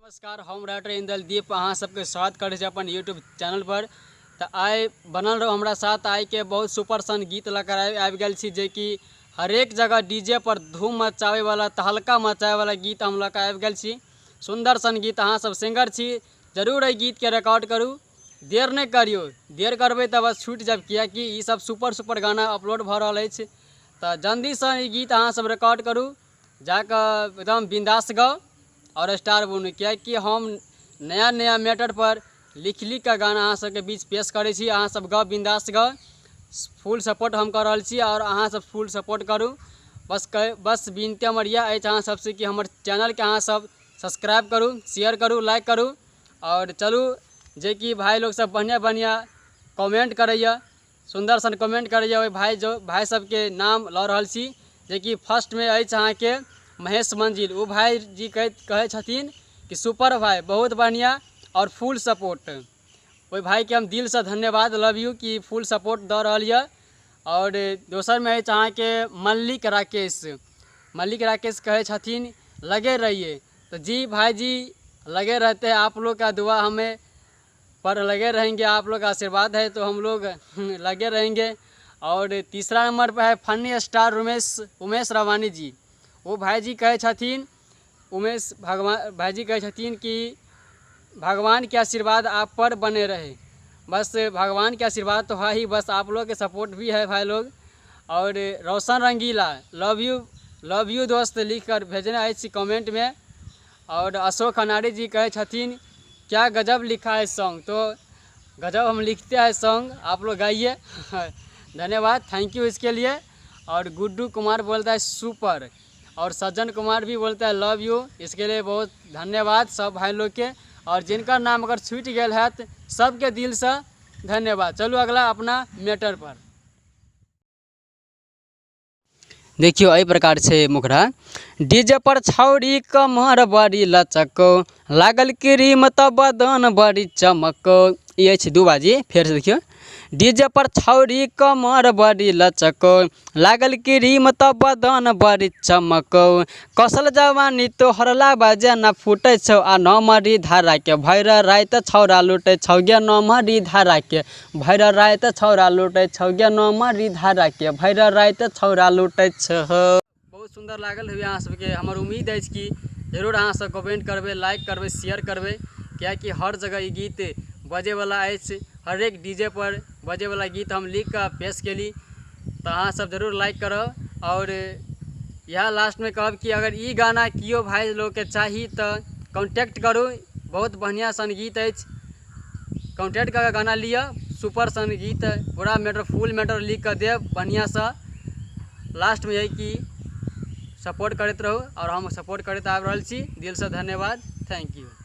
नमस्कार, हम राइटर इंदल दीप अहाँ सबके स्वागत करै छी अपन यूट्यूब चैनल पर। तऽ आइ बनल रहू हमरा साथ। आइके बहुत सुपर सन गीत लऽ कऽ आबि गेल छी, जेकि हरेक जगह डीजे पर धूम मचाबैवला, तहलका मचाबैवला गीत हम लऽ कऽ आबि गेल छी। सुन्दर सन गीत। अहाँ सब सिंगर छी, जरूर एहि गीतके रिकॉर्ड करू। देर नहि करियौ, देर करबै तऽ बस छूटि जायब, किएकि ई सब सुपर सुपर गाना अपलोड भऽ रहल अछि। तऽ जल्दीसँ ई गीत अहाँ सब रिकॉर्ड करू, जाकऽ एकदम बिंदास गाउ आओर स्टार बनू, किएकि हम नया नया मैटर पर लिख लिख कऽ गाना अहाँ सबके बीच पेश करै छी। अहाँ सब गाउ, बिंदास गाउ। फुल सपोर्ट हम कऽ रहल छी आओर अहाँ सब फुल सपोर्ट करू। बस विनती हमर इएह अछि अहाँ सबसँ कि हमर चैनलके अहाँ सब सब्सक्राइब करू, शेयर करू, लाइक करू। आओर चलू, जेकि भाइ लोग सब बढ़िआँ बढ़िआँ कमेंट करैए, सुन्दर सन कमेंट करैए, ओहि भाइ जो भाइ सबके नाम लऽ रहल छी, जेकि फर्स्टमे अछि अहाँके महेश मंजिल। ओ भाइ जी कहै छथिन कि सुपर भाइ, बहुत बढ़िआँ आओर फुल सपोर्ट। ओहि भाइके हम दिलसँ धन्यवाद, लव यू, कि फुल सपोर्ट दऽ रहल यऽ। आओर दोसरमे अछि अहाँके मल्लिक राकेश। मल्लिक राकेश कहै छथिन, लगे रहिए। तो जी भाई जी, लगे रहते हैं। आप लोग का दुआ हमें पर लगे रहेंगे। आप लोग का आशीर्वाद है तो हम लोग लगे रहेंगे। और तीसरा नंबर पर है फनी स्टार उमेश, उमेश रवानी जी। वो भाई जी कहै छथिन, उमेश भगवान भाई जी कहै छथिन कि भगवान के आशीर्वाद आप पर बने रहे। बस भगवान के आशीर्वाद तो है ही, बस आप लोग के सपोर्ट भी है भाई लोग। और रोशन रंगीला, लव you, love you दोस्त, लिख कर भेजने अछि कमेंट में। और अशोक अनारी जी कहै छथिन, क्या गजब लिखा है सॉन्ग। तो गजब हम लिखते हैं सॉन्ग, आप लोग गाइए। धन्यवाद, thank you इसके लिए। और गुड्डू कुमार बोलता है सुपर। और सज्जन कुमार भी बोलता है लव you। इसके लिए बहुत धन्यवाद सब भाई लोग के। और जिनका नाम अगर छूटि गेल हैत, सबके दिलसँ धन्यवाद। चलू अगला अपना मैटर पर। देखियौ, एहि प्रकार छै मुखड़ा। डीजे पर छौड़ी कमर बड़ी लचको, लागल क्रीम तऽ बदन बड़ी चमको। ई अछि दू बाजी। फेरसँ देखियौ। डीजे पर छौड़ी कमर बड़ी लचको, लागल क्रीम तऽ बदन बड़ी चमको, कसल जवानी तोहर लाबा जेना फूटै छौ, आ नमरी धारा के भरि राति छौड़ा लूटै छौ गे, नमरी धारा के भरि राति छौड़ा लूटै छौ गे, नमरी धारा के भरि राति छौड़ा लूटै छौ। बहुत सुन्दर लागल हुए अहाँ सबके। हमर उम्मीद अछि कि जरूर अहाँ सब कमेंट करबै, लाइक करबै, शेयर करबै, किएकि हर जगह ई गीत बजैवला अछि। हरेक डीजे पर बजैवला गीत हम लिख कऽ पेश केली, तऽ अहाँ सब जरूर लाइक करब। आओर इएह लास्टमे कहब कि अगर ई गाना केओ भाइ लोकके चाही तऽ कॉन्टैक्ट करू। बहुत बढ़िआँ सन गीत अछि। कॉन्टैक्ट कऽ कऽ गाना लिअ। सुपर सन गीत, पूरा मैटर, फुल मैटर लिख कऽ देब बढ़िआँसँ। लास्टमे यही कि सपोर्ट करैत रहू आओर हम सपोर्ट करैत आबि रहल छी। दिलसँ धन्यवाद, thank you.